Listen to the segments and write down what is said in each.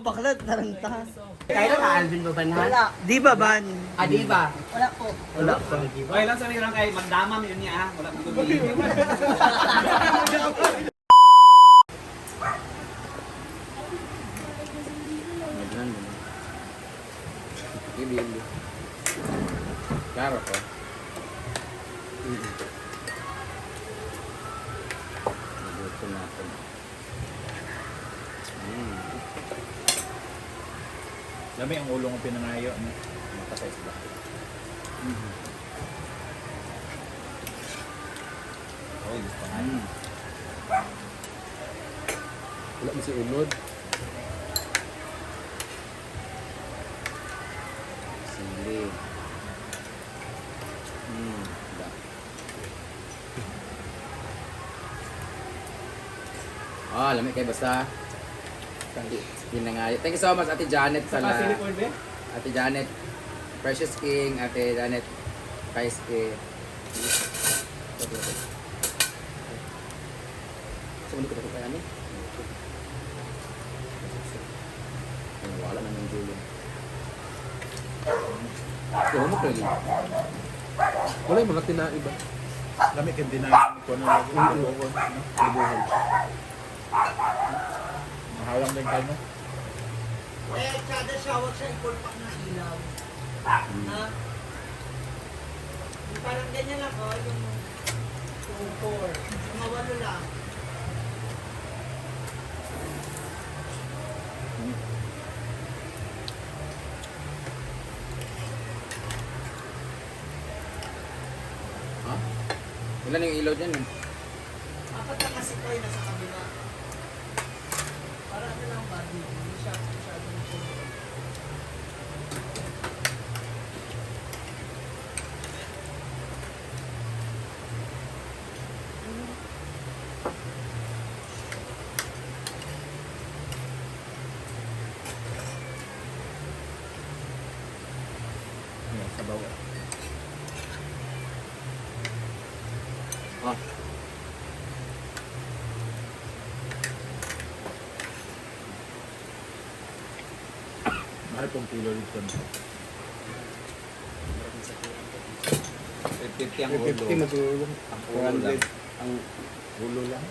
Bakla, taranta. Kaya ka Alvin ba ban ha? Wala. Di ba ban? Ah, di ba? Wala po. Wala pa. Okay lang sa lang kay magdama yun niya ah. Wala mo gumi. Ibi, ibi. Klaro ko. Maguto natin. Mm. Lami ang ulo ng pinangayo. No? Mata sa isda. Oh, gusto nga. Wala man si unod. Sili. Da. Ah, lami kay basta. Pinangayo. Thank you so much, Ate Janet Sa pala. silicone be? Ate Janet, Precious King, Ate Janet, Kais K. So, hindi ko pa kaya ni. Ay, wala na ng Julian. Kaya mo lagi. Wala yung mga tinai ba? Lami kay dinayo ko na lagi. Libuhon. No? Libuhon. Mahalang din kayo. No? Eh, kada shawag siya, ipulpak ng ilaw. Ha? Yung parang ganyan lang, oh, yung 2, 4. Mga walo lang. Ha? Ilan yung ilaw dyan eh? Apat na kasi ko yung nasa kabila. Para ano lang ba, hindi siya masyadong chill. Yeah, sabaw. Ah. Mahal pong kilo dito. No? 50 ang ulo. 50 matulog. Ang ulo lang. 400 ang Ulo lang.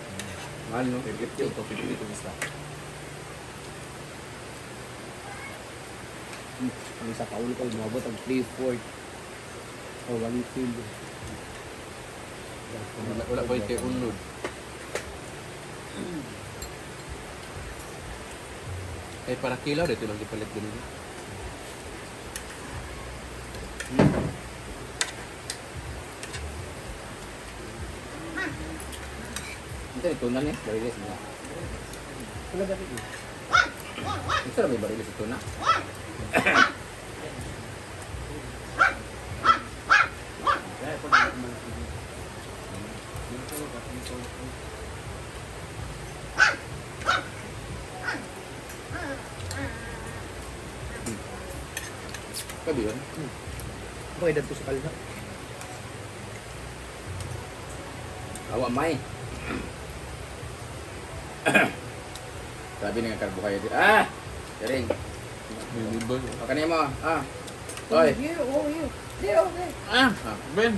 mahal no? 50 to 50 itong isa. Ang isa ka ulo ko umabot ang 3/4 o 1 kilo. Wala, wala pa yung kay unod. Ay, para kilaw dito lang gipalit din nila. Ito yung tuna niya, barilis nila. Wala ba rin? Ito na may barilis sa tuna. Kabi yun? Ako edad ko sa kalna. Awa may. Sabi nga carbohydrate. Ah! Galing. May libon. Pakanin mo. Ah. Toy. Here, oh, here. Here, okay. Ah. Ah. Ben!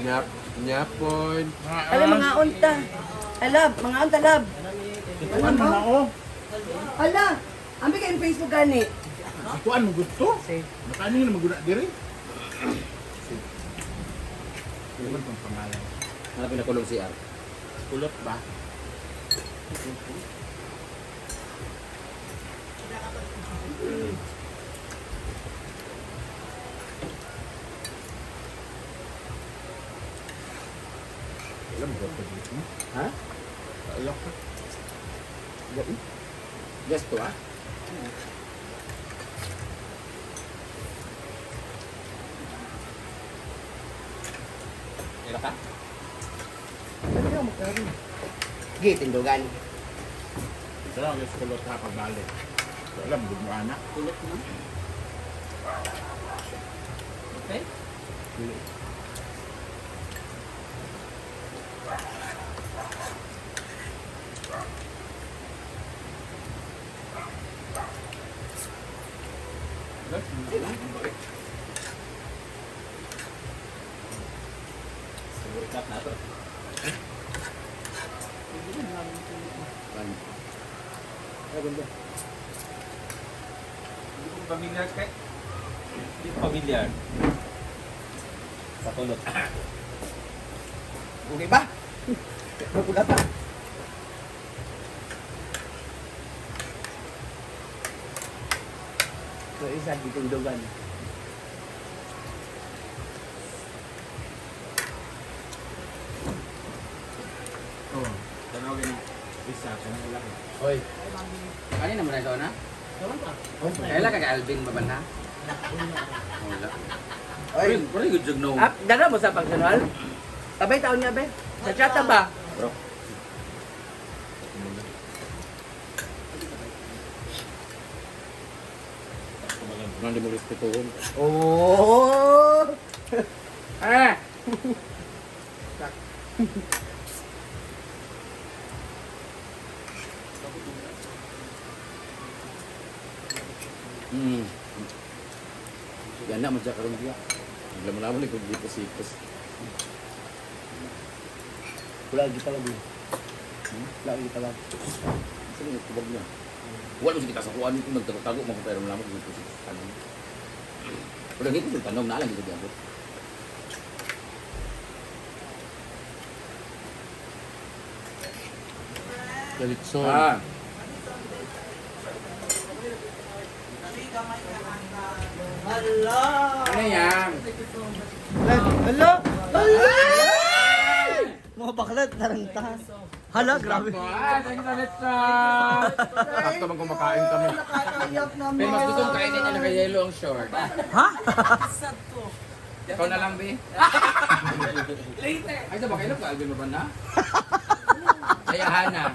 Nyap, nyapon. Ala, mga unta. Alab, mga unta, lab. Ikuan mo na oh. Ala, ambi kayong Facebook gani. Ikuan mo gusto. Nakaano yun maguna diri? Ano man tong pangalan? Ano pinakulong CR? Kulot ba? Alam mo ba dito? Ha? Alam ka. Just to ah. Ila ka? Sige, tindugan. Ito lang yung kulot ha pagbalik. Alam, good mo anak. Kulot mo. Okay? Siguro cut na to. Ano? Ay, ganda. Hindi ko familiar kay. Hindi ko familiar. Sa kulot. Okay ba? Wala pa. So, isa, gitundugan. Oh, tanaw gani. Isa kanang lang. Hoy. Ano naman na ito na? Kailan ka kay Alvin ba na? Wala. Oy. Pero good job no. Ah, dara mo sa pagsanwal? Abay, taon niya, be. Sa chata ba? Bro. Ano di mo respetuhon? Oh! Ah! Yan na, madya karon diya. Naglaman-laman ko dito sipos. Wala, di pala. Wala, di pala. Sino yung tubag niya? Wala mo kita sa kuan kung nagtago-tago mo pero malaman ko dito sa tanong. Pero dito sa tanong na lang dito diabot. Litson. Ah, Hala! ano yan? Hala! Hala! Mga bakla, taranta. Hala, grabe. Ah, thank you sa litson. Sakto man kumakain kami. Nakakaiyak naman. Pero mas gusto kong kainin niya naka-yellow ang short. Ha? Sad to. Ikaw na lang, be. Later. Ay, sa ba kayo ka Alvin ba na? Yayahana.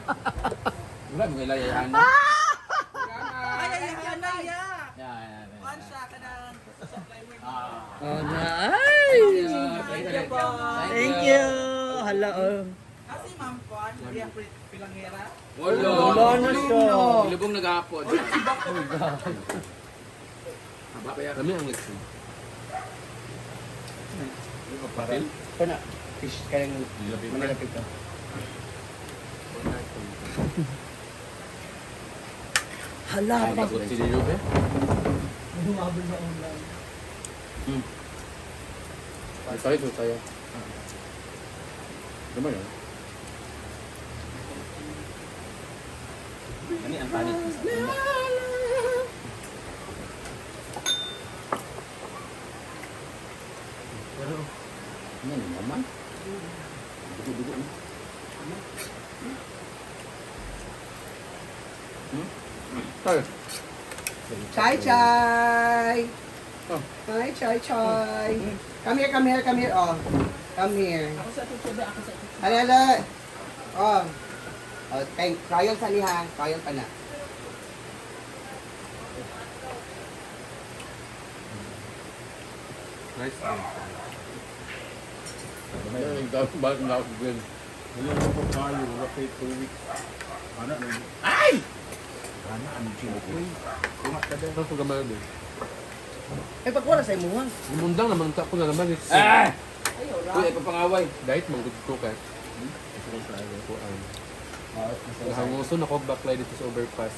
Wala mo kaila yayahana. Ay, ay, ay, ay, ay. Yeah. Kuhan siya ka ng supply mo. Oh, na. Ay! Thank you po. Thank you. Hala, oh. Kasi Ma'am Kwan, hindi ako pilanghera. Wala. Wala na siya. Ilubong naghapon. Haba pa yan. Kami ang litson. Para Ito na. Fish, kaya ng Manila Pito. Hala pa. Takot si Lilo be. Humabol na ulan. Ay, sorry, sorry tayo. Ano yun? Kani ang panit. Ano yun, naman? Dugo-dugo na. Sorry. Chai chai! Oh. Hi, chai chai! Come here, come here, come here. Oh, come here. Ako sa tutubi, ako sa tutubi. Hala, hala. Oh. Oh, thank, royal sa niha. Royal pa na. Nice. Bakit na ako gwen? Wala na po tayo, wala kay 2 weeks. Ano ano? Ay! Ano ang chilo ko? Tunga ka daw. Ano ko gamay be? Ay, pagwala sa imuha. Gumundang naman ta ko na naman litson. Ah! Uy, ay papangaway. Diet man gud ko kay. Kuan. Nahanguson ako baklay dito sa overpass.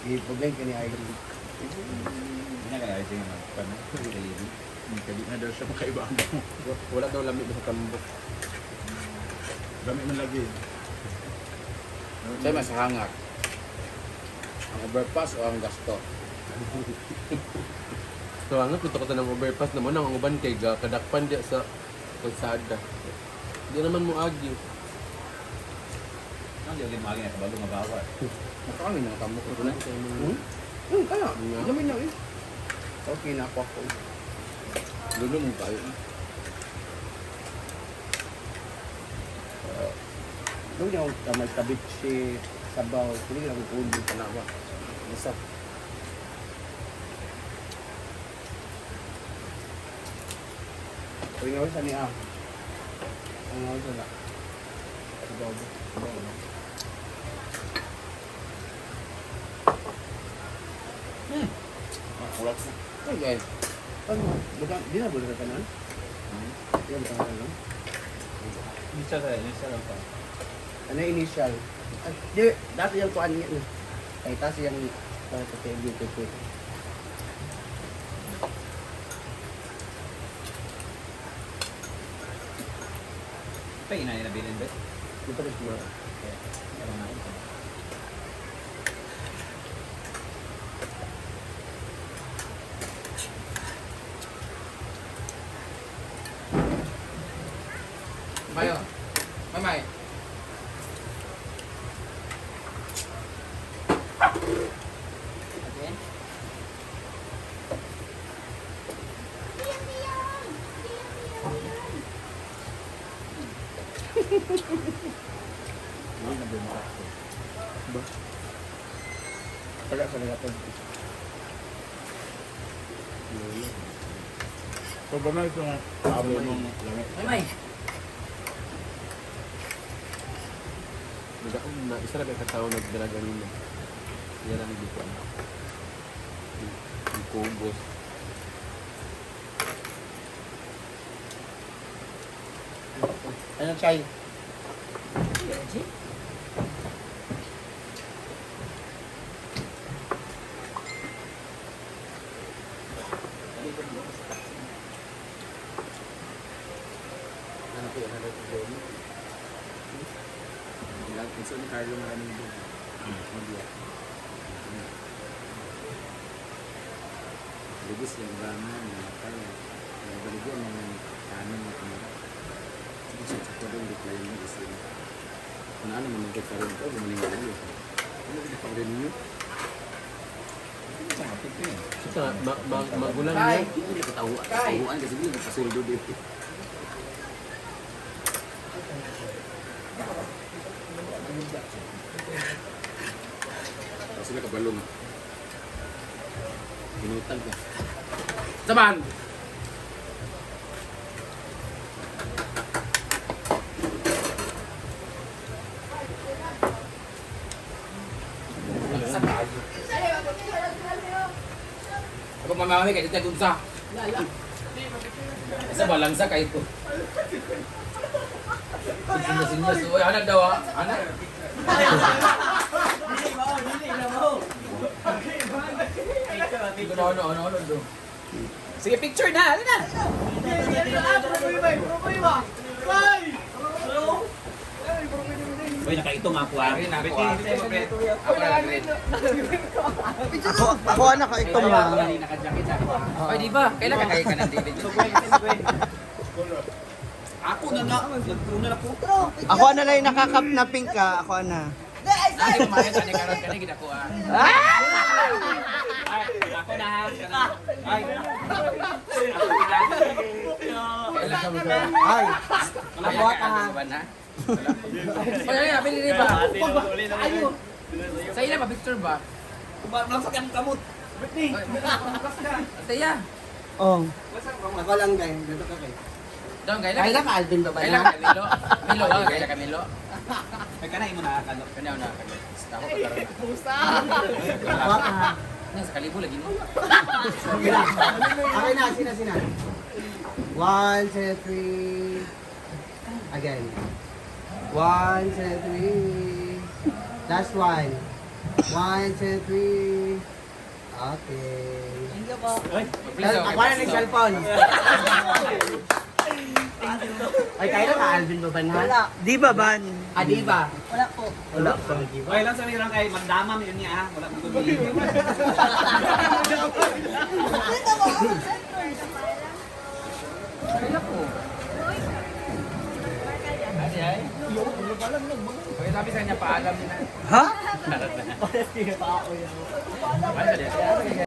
I-problem ka ni Ivy. Hindi na kaya siya mag ano, delivery. Hindi na daw siya makaiba. Wala daw lami sa tambok. Dami man lagi. Sa'yo mas hangat. Ang overpass o ang gasto? So ang punta ko ng overpass naman ang uban kay ga kadakpan diya sa kalsada. Di naman mo agi. Ano di ulit maagi na kabalo nga bawal. Nakakami ng tambok ko na. Kaya. Lamay na eh. Okay na ako ako. Lulo mo tayo. Doon niya ako kamay kabit si sabaw. Pili lang ko ulo. Tanawa. Isa. Uy, nga sa niya. Ang nga sa na. Sabaw. Sabaw no? Kulat na. Okay. Ano? Bukan, di na boleh kanan. Di na boleh kanan. Initial sa initial lang pa. Ano yung initial? Ay, di, dati yung kuan niya. Eh. Ay, tas yung para sa PLDT. Pa ina nila bilin ba? Di pa rin siguro. Mayo. Mamay. Again? Wala sa nagapag. So, ba na ito nga? Abo nung lami. Mamay. Nagakong na isa na kay katao nagdala ganina. Yan ang hindi ko alam. Yung kubos. Ano, Chay? Ano ko yan? Ano ko yan? Gusto ni Carlo maraming doon. Hindi. Lugos yung ramen, mga tayo. Nabaligo ang mga kanin ng kamera. Sige siya, sa kodong di ko yun gusto niya. Kung ano man ang karoon ko, gumaling ako yun. Ano ba pag-renew? Ito nga, magulang niya. Hindi nila katahuan. Katahuan kasi hindi nagpasuldo dito. Kasi nakabalong. Pinutang ka. Saman! Ako mamami kay dito unsa. Sa balangsa kay ko. Sinya sinya so ay anak daw ah. Anak. Dili ba? Dili na mo. Ano ano ano ano do. Sige, picture na! Ano na? Uy, nakaitong ako ah. Ay, nako ah. Ako na green. Ako, ako anak, ito ma. Naka-jacket ako. Ay di ba? Kailan ka kaya ka ng David? Ako na na. Nagtuna na po. Ako na lang yung nakakap na pink ka. Ako na. Ay, kumain ka ni karon kani gid ako ah. Ay, ako na ha. Ay. Kailan ka ba? Ay, Wala ka ha. Wala na, pili ba? Sa ila pa picture ba? Malaksak ang kamot. Taya. oh. Ako lang guys. Dito ka kay. Dong kailan? Kailan ka Alvin ba ba Kailan na? ka Milo? Milo, ah, kailan ka Milo? Ay, kanay mo na akalo. Kanya na kami. Ako pa karon. Ako ka. Nya sa kalibo lagi mo. Okay na. Okay na, sina, sina. One, two, three. Again. One, two, three. Last one. One, two, three. Okay. Thank you po. Please, Ako na ng cellphone. Ay, kailan ka Alvin ba ba na? Wala. Di ba ban? Ah, di ba? Wala po. Wala pa. Okay lang sabi lang kay magdamam yun niya ah. Wala mong gugulin. Dito mo. Kailan ko? Ay, ay. Okay, sabi sa kanya, paalam na. Ha? Ano sa